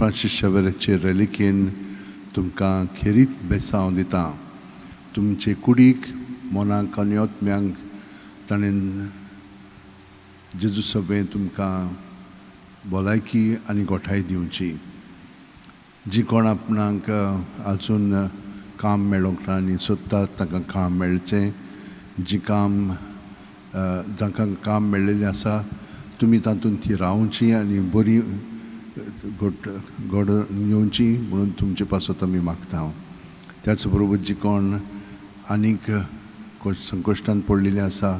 Francis शावेराचे रेलिकेन तुमकां खेरीत बेसांव दिता. तुमचे कुडीक, मनाक आनी आत्म्यांक ताणें जेजू सवें तुमकां भलायकी आनी गोठाय दिवची. जी कोण आपणाक आजून काम मेळोंक ना आनी सोदतात तांकां काम मेळचें. जी काम जांकां काम मेळ्ळेलें आसा तुमी तातूंत ती रावची आनी बरी घडोवन येवची म्हणून तुमचे पासत आमी मागता. त्याच बरोबर जी कोण आनीक संकश्टान पडलेली आसा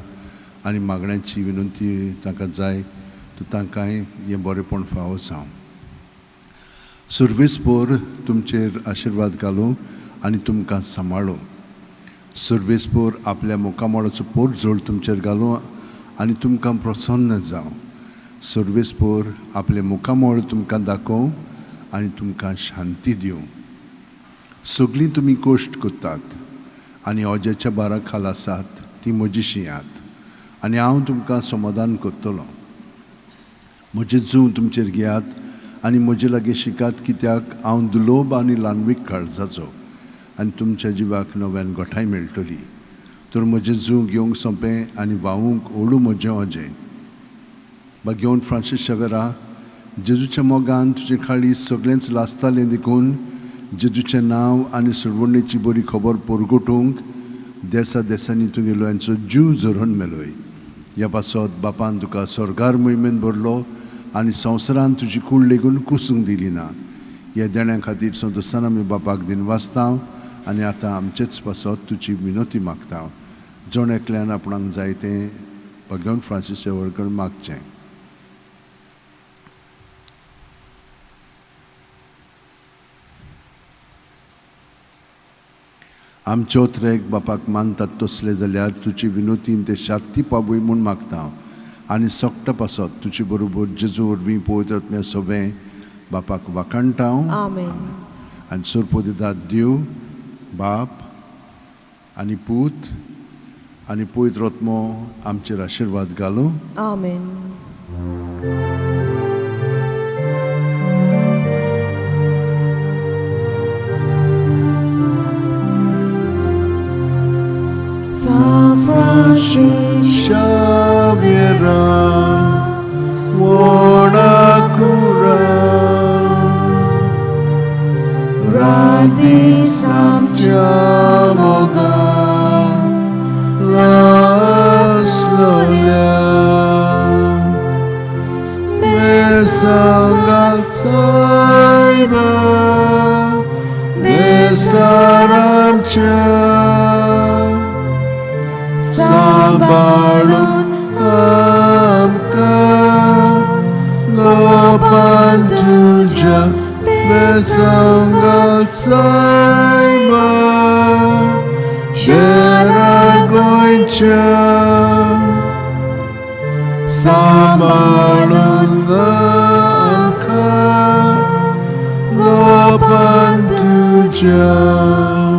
आनी मागण्यांची विनंती तांकां जाय तर तांकांय हें बरेंपण फावो जावं. सुर्वेसपोर तुमचेर आशिर्वाद घालूं आनी तुमकां सांबाळूं. सुर्वेसपोर आपल्या मुखामळाचो पोरजोळ तुमचेर घालूं आनी तुमकां प्रसन्न जावं. सुर्वेसपोर आपलें मुखामळ तुमकां दाखोवं आनी तुमकां शांती दिवं. सगळीं तुमी कश्ट करतात आनी अज्याच्या बारा खाला आसात ती म्हजी शियात आनी हांव तुमकां समाधान करतलो. म्हजें जूं तुमचेर घेयात आनी म्हजे लागीं शिकात, कित्याक हांव दुलोब आनी ल्हानवीक काळजाचो आनी तुमच्या जिवाक नव्यान गोठाय मेळटली. तर म्हजें जूं घेवंक सोंपें आनी व्हांवूंक ओडू म्हजें अजें. भाग्यवंत फ्रांसीस शावेरा, जेजूच्या मोगान तुजें खाळी सगळेंच लासतालें देखून जेजूचें नांव आनी सोडवणेची बरी खबर परगटूंक देसा देसांनी तुगेलो यांचो जीव झरोवन मेलोय. ह्या पासत बापान तुका स्वर्गार मोहिमेन भरलो आनी संवसारान तुजी कूड लेगून कुसूंक दिली ना. ह्या देण्या खातीर संतोसान आमी बापाक दिनवासता आनी आतां आमचेच पासत तुजी विनोती मागता. जण एकल्यान आपणाक जाय तें भाग्यवंत फ्रांसीस शावेरा मागचें. आमचे ओत्रेक बापाक मानतात तसले जाल्यार तुजी विनोतीन ते शांती पावय म्हूण मागता आनी सगटा पासत तुजे बरोबर जेजू वरवीं पवित्र आत्म्या सवें बापाक वाखाणटा. आनी सोरपोदितात देव बाप आनी पूत आनी पवित्र आत्मो आमचेर आशिर्वाद घालूं. आमेन. San Francis Xaviera, Wonakura, Radi Samchamoga, Lasloya, Mesangal Saiba, Desaramcha, Sambalun amka, Gopan tuja, Besangal Saiba, Sheragoicha, Sambalun amka, Gopan tuja.